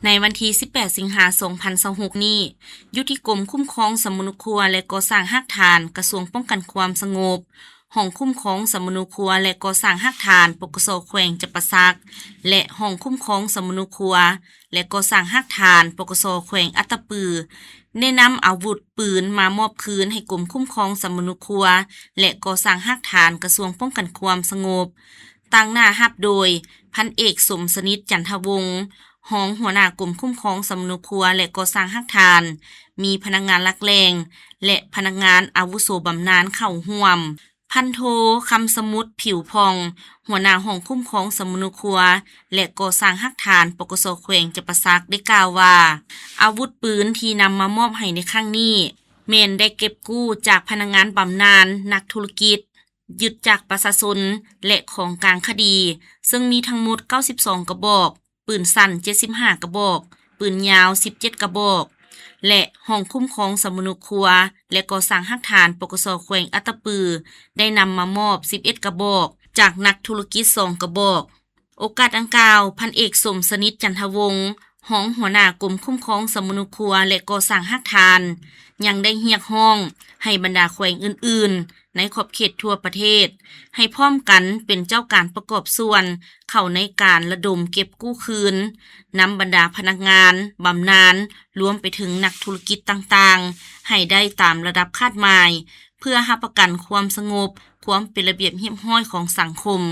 ໃນວັນທີສິບແປດ ສິງຫາ ສອງພັນຊາວຫົກນີ້, ຢູ່ທີ່ກົມຄຸ້ມຄອງສຳມະໂນຄົວ ແລະ ກໍ່ສ້າງຮາກຖານ ກະຊວງປ້ອງກັນຄວາມສະຫງົບ, ຫ້ອງຄຸ້ມຄອງສຳມະໂນຄົວ ແລະ ກໍ່ສ້າງຮາກຖານ ປກສ ແຂວງຈຳປາສັກ ແລະ ຫ້ອງຄຸ້ມຄອງສຳມະໂນຄົວ ແລະ ກໍ່ສ້າງຮາກຖານ ປກສ ແຂວງອັດຕະປື ໄດ້ນຳອາວຸດປືນມາມອບຄືນໃຫ້ກົມຄຸ້ມຄອງສຳມະໂນຄົວ ແລະ ກໍ່ສ້າງຮາກຖານ ກະຊວງປ້ອງກັນຄວາມສະຫງົບ, ຕາງໜ້າຮັບໂດຍ ພັນເອກ ສົມສະໜິດ ຈັນທະວົງ, ຮອງຫົວໜ້າກົມຄຸ້ມຄອງສຳມະໂນຄົວ ແລະ ກໍ່ສ້າງຮາກຖານ, ມີພະນັກງານຫຼັກແຫຼ່ງ ແລະ ພະນັກງານອາວຸໂສບຳນານເຂົ້າຮ່ວມ. ພັນໂທ ຄຳສະໝຸດ ຜິວຜ່ອງ, ຫົວໜ້າຫ້ອງຄຸ້ມຄອງສຳມະໂນຄົວ ແລະ ກໍ່ສ້າງຮາກຖານ ປກສ ແຂວງຈຳປາສັກ ໄດ້ກ່າວວ່າ, ອາວຸດປືນທີ່ນຳມາມອບໃຫ້ໃນຄັ້ງນີ້ ແມ່ນໄດ້ເກັບກູ້ຈາກພະນັກງານບຳນານ, ນັກທຸລະກິດ, ຍຶດຈາກປະຊາຊົນ ແລະ ຂອງກາງຄະດີ, ເຊິ່ງມີທັງໝົດ ເກົ້າສິບສອງ ກະບອກ, ປືນສັ້ນ ເຈັດສິບຫ້າ ກະບອກ, ປືນຍາວ ສິບເຈັດ ກະບອກ ແລະ ຫ້ອງຄຸ້ມຄອງສຳມະໂນຄົວ ແລະ ກໍ່ສ້າງຮາກຖານ ປກສ ແຂວງອັດຕະປື ໄດ້ນຳມາມອບ ສິບເອັດ ກະບອກ ຈາກນັກທຸລະກິດ ສອງ ກະບອກ. ໂອກາດດັ່ງກ່າວ, ພັນເອກ ສົມສະໜິດ ຈັນທະວົງ, ຮອງຫົວໜ້າກົມຄຸ້ມຄອງສຳມະໂນຄົວ ແລະ ກໍ່ສ້າງຮາກຖານ ຍັງໄດ້ຮຽກຮ້ອງໃຫ້ບັນດາແຂວງອື່ນໆ ໃນຂອບເຂດທົ່ວປະເທດ ໃຫ້ພ້ອມກັນເປັນເຈົ້າການປະກອບສ່ວນເຂົ້າໃນການລະດົມເກັບກູ້ຄືນ ນຳບັນດາພະນັກງານບຳນານ, ລວມໄປເຖິງນັກທຸລະກິດຕ່າງໆ ໃຫ້ໄດ້ຕາມລະດັບຄາດໝາຍ ເພື່ອຮັບປະກັນຄວາມສະຫງົບ, ຄວາມເປັນລະບຽບຮຽບຮ້ອຍຂອງສັງຄົມ.